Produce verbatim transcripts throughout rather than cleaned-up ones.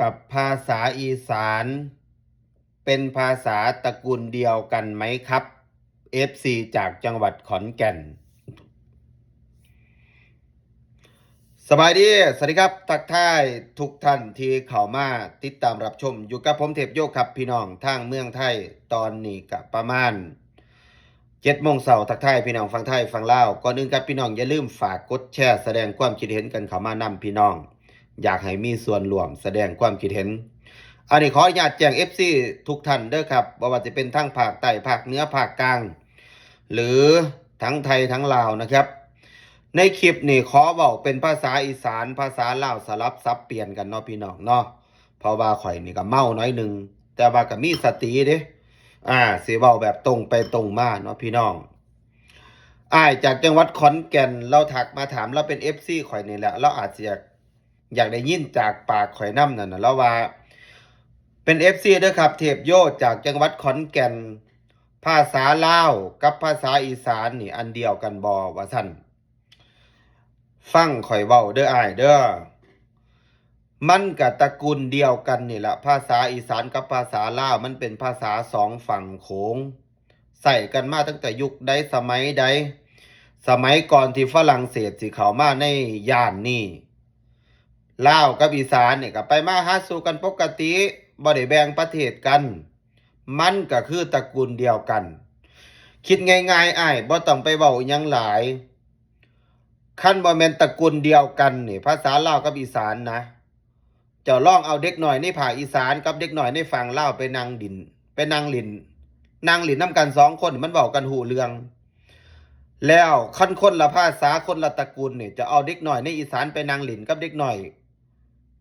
กับภาษาอีสาน เป็นภาษาตระกูลเดียวกันไหมครับ เอฟซี จากจังหวัดขอนแก่น สบายดี สวัสดีครับ ทักทายทุกท่านที่เข้ามาติดตามรับชม อยู่กับผมเทพโยครับพี่น้องทางเมืองไทย ตอนนี้ก็ประมาณเจ็ดโมงเช้า ทักทายพี่น้องฝั่งไทยฝั่งลาว ก่อนอื่นครับพี่น้องอย่าลืมฝากกดแชร์แสดงความคิดเห็นกันเข้ามานำพี่น้อง อยากให้มีส่วนร่วมแสดงความคิดเห็น อันนี้ขออนุญาตแจ้ง เอฟซี ทุกท่านเด้อครับ บ่ว่าจะเป็นทั้งภาคใต้ภาคเหนือภาคกลาง หรือทั้งไทยทั้งลาวนะครับ ในคลิปนี่ขอเว้าเป็นภาษาอีสานภาษาลาวสลับสับเปลี่ยนกันเนาะพี่น้องเนาะ เพราะว่าข่อยนี่ก็เมาน้อยหนึ่ง แต่ว่าก็มีสติเด้ อ่า สิเว้าแบบตรงไปตรงมาเนาะพี่น้อง อ้ายจากจังหวัดขอนแก่น เราทักมาถาม เราเป็น เอฟซี ข่อยนี่แหละ เราอาจจะอยาก อยากได้ยินจากปากข่อยนำนั่นน่ะ เราว่า เป็น เอฟซี เด้อครับ เทพโยจากจังหวัดขอนแก่น ภาษาลาวกับภาษาอีสานนี่อันเดียวกันบ่ ว่าซั่น ฟังข่อยเว้าเด้ออ้ายเด้อ มันก็ตระกูลเดียวกันนี่แหละ ภาษาอีสานกับภาษาลาวมันเป็นภาษาสองฝั่งโขง ใช้กันมาตั้งแต่ยุคใดสมัยใด สมัยก่อนที่ฝรั่งเศสสิเข้ามาในย่านนี้ ลาวกับอีสานนี่ก็ไปมาหาสู่กันปกติ บ่ได้แบ่งประเทศกัน มันก็คือตระกูลเดียวกัน คิดง่ายๆ อ้าย บ่ต้องไปเว้าอิหยังหลาย คันบ่แม่นตระกูลเดียวกันนี่ ภาษาลาวกับอีสานนะ เจ้าลองเอาเด็กน้อยในภาคอีสานกับเด็กน้อยในฝั่งลาวไปนั่งดิน ไปนั่งหลิ้น นั่งหลิ้นนำกันสองคน มันเว้ากันฮู้เรื่อง แล้วคันคนละภาษาคนละตระกูลนี่ จะเอาเด็กน้อยในอีสานไปนั่งหลิ้นกับเด็กน้อย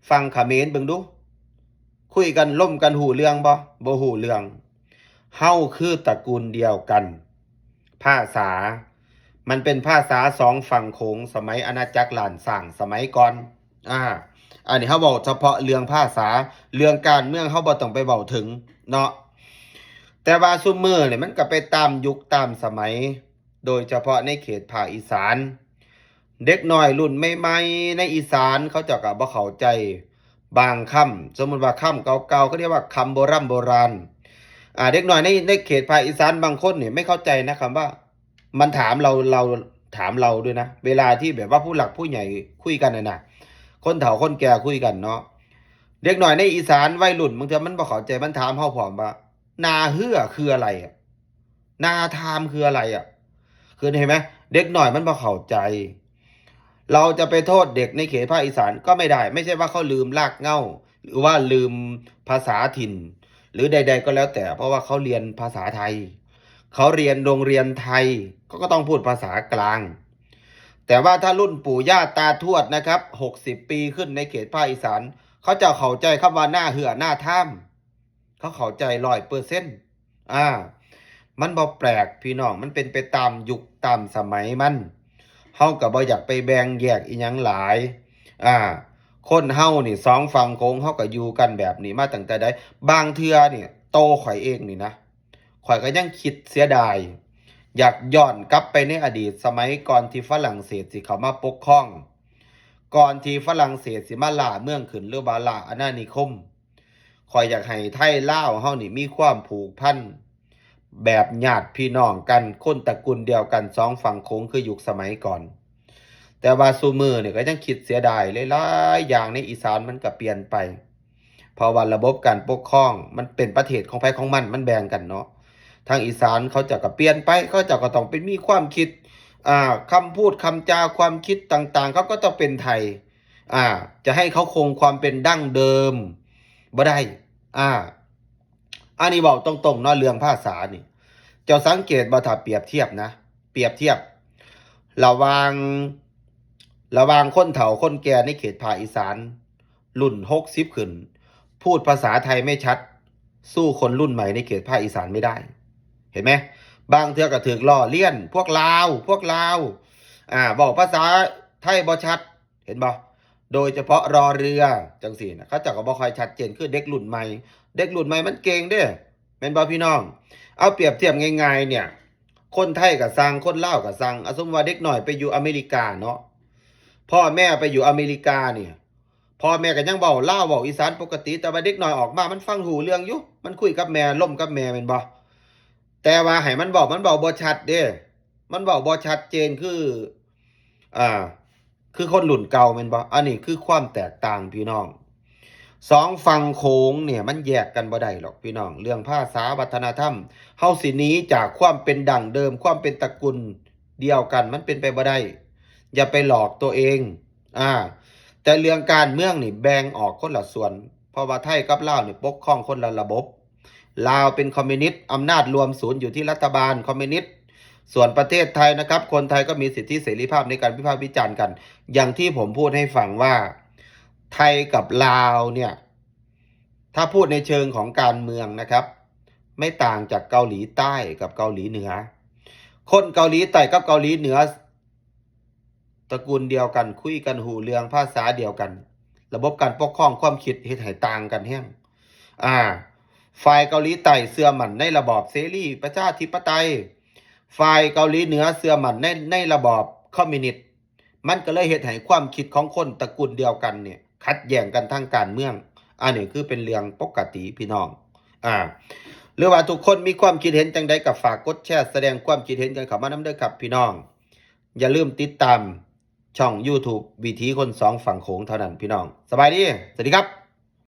ฝั่งเขมรเบิ่งดู คุยกันลมกันฮู้เรื่องบ่ บ่ฮู้เรื่อง เฮาคือตระกูลเดียวกัน ภาษา มันเป็นภาษาสองฝั่งโขงสมัยอาณาจักรล้านช้างสมัยก่อน อ่า อันนี้เฮาเว้าเฉพาะเรื่องภาษา เรื่องการเมืองเฮาบ่ต้องไปเว้าถึงเนาะ แต่ว่าซุมื้อนี่มันก็ไปตามยุคตามสมัย โดยเฉพาะในเขตภาคอีสาน เด็กน้อยรุ่นใหม่ๆ ในอีสานเขาเจ้าก็บ่เข้าใจบางคำ สมมุติว่าคำเก่าๆ เขาเรียกว่าคำโบร่ำโบราณ อ่า เด็กน้อยใน ในเขตภาคอีสานบางคนนี่ไม่เข้าใจนะคำว่า มันถามเรา เรา ถามเราด้วยนะ เวลาที่แบบว่าผู้หลักผู้ใหญ่คุยกันน่ะนะ คนเฒ่าคนแก่คุยกันเนาะ เด็กน้อยในอีสานวัยรุ่นบางเทื่อมันบ่เข้าใจ มันถามเฮาพร้อมว่า นาเฮือคืออะไรอะ นาทามคืออะไรอะ คือเห็นไหม เด็กน้อยมันบ่เข้าใจ เราจะไปโทษเด็กในเขตภาคอีสานก็ไม่ได้ ไม่ใช่ว่าเขาลืมรากเหง้า หรือว่าลืมภาษาถิ่น หรือใดๆ ก็แล้วแต่ เพราะว่าเขาเรียนภาษาไทย เขาเรียนโรงเรียนไทย เขาก็ต้องพูดภาษากลาง แต่ว่าถ้ารุ่นปู่ย่าตาทวดนะครับ หกสิบ ปีขึ้นในเขตภาคอีสาน เขาจะเข้าใจคำว่านาเฮือนาทาม เขาเข้าใจร้อยเปอร์เซ็นต์ อ่า มันบ่แปลกพี่น้อง มันเป็นไปตามยุคตามสมัยมัน เฮาก็บ่อยากไปแบ่งแยกอิหยังหลาย อ่า คนเฮานี่สองฝั่งโขงเฮาก็อยู่กันแบบนี้มาตั้งแต่ใด บางเทื่อนี่ โตข่อยเองนี่นะ ข่อยก็ยังคิดเสียดาย อยากย้อนกลับไปในอดีตสมัยก่อนที่ฝรั่งเศสสิเข้ามาปกครอง ก่อนที่ฝรั่งเศสสิมาล่าเมืองขึ้น หรือว่าล่าอาณานิคม ข่อยอยากให้ไทยลาวเฮานี่มีความผูกพันแบบญาติพี่น้องกัน คนตระกูลเดียวกันสองฝั่งโขงคือยุคสมัยก่อน แต่ว่าซุมื้อนี่ก็ยังคิดเสียดายหลายๆ อย่างในอีสานมันก็เปลี่ยนไป เพราะว่าระบบการปกครองมันเป็นประเทศของไผของมัน มันแบ่งกันเนาะ ทางอีสานเขาเจ้าก็เปลี่ยนไป เขาเจ้าก็ต้องเป็นมีความคิด อ่า คำพูดคำจาความคิดต่างๆ เขาก็ต้องเป็นไทย อ่า จะให้เขาคงความเป็นดั้งเดิมบ่ได้ อ่า อันนี้เว้าตรงๆ เนาะ เรื่องภาษานี่ เจ้าสังเกตบ่ ถ้าเปรียบเทียบนะ เปรียบเทียบ ระหว่าง ระหว่างคนเฒ่าคนแก่ในเขตภาคอีสาน รุ่น หกสิบ ขึ้น พูดภาษาไทยไม่ชัด สู้คนรุ่นใหม่ในเขตภาคอีสานไม่ได้ เห็นไหม บางเทื่อก็ถืกล้อเลียน พวกลาว พวกลาว อ่า เว้าภาษาไทยบ่ชัด เห็นบ่ โดยเฉพาะรอเรือจังซี้นะ เขาเจ้าก็บ่ค่อยชัดเจน คือเด็กรุ่นใหม่ เด็กรุ่นใหม่มันเก่งเด้ แม่นบ่พี่น้อง เอาเปรียบเทียบง่ายๆ เนี่ย คนไทยก็ซัง คนลาวก็ซัง อ่ะ สมมุติว่าเด็กน้อยไปอยู่อเมริกาเนาะ พ่อแม่ไปอยู่อเมริกาเนี่ย พ่อแม่ก็ยังเว้าลาวเว้าอีสานปกติ แต่ว่าเด็กน้อยออกมามันฟังฮู้เรื่องอยู่ มันคุยกับแม่ ลมกับแม่แม่นบ่ แต่ว่าให้มันเว้า มันเว้าบ่ชัดเด้ มันเว้าบ่ชัดเจนคือ อ่า คือคนรุ่นเก่าแม่นบ่ อันนี้คือความแตกต่างพี่น้อง สองฝั่งโขงเนี่ยมันแยกกันบ่ได้หรอกพี่น้อง เรื่องภาษาวัฒนธรรม เฮาสิหนีจากความเป็นดั้งเดิม ความเป็นตระกูลเดียวกัน มันเป็นไปบ่ได้ อย่าไปหลอกตัวเอง อ่า แต่เรื่องการเมืองนี่แบ่งออกคนละส่วน เพราะว่าไทยกับลาวนี่ปกครองคนละระบบ ลาวเป็นคอมมิวนิสต์ อำนาจรวมศูนย์อยู่ที่รัฐบาลคอมมิวนิสต์ ส่วนประเทศไทยนะครับ คนไทยก็มีสิทธิเสรีภาพในการวิพากษ์วิจารณ์กัน อย่างที่ผมพูดให้ฟังว่า ไทยกับลาวเนี่ย ถ้าพูดในเชิงของการเมืองนะครับ ไม่ต่างจากเกาหลีใต้กับเกาหลีเหนือ คนเกาหลีใต้กับเกาหลีเหนือ ตระกูลเดียวกัน คุยกันฮู้เรื่อง ภาษาเดียวกัน ระบบการปกครอง ความคิดเฮ็ดให้ต่างกันแฮง อ่า ฝ่ายเกาหลีใต้เชื่อมั่นในระบอบเสรีประชาธิปไตย ฝ่ายเกาหลีเหนือเชื่อมั่นใน ในระบอบคอมมิวนิสต์ มันก็เลยเฮ็ดให้ความคิดของคนตระกูลเดียวกันเนี่ย ขัดแย้งกันทางการเมือง อันนี้คือเป็นเรื่องปกติพี่น้อง อ่า หรือว่าทุกคนมีความคิดเห็นจังใดก็ฝากกดแชร์ แสดงความคิดเห็นกันเข้ามานำเด้อครับพี่น้อง อย่าลืมติดตามช่อง YouTube วิถีคนสองฝั่งโขงเท่านั้นพี่น้อง สบายดี สวัสดีครับ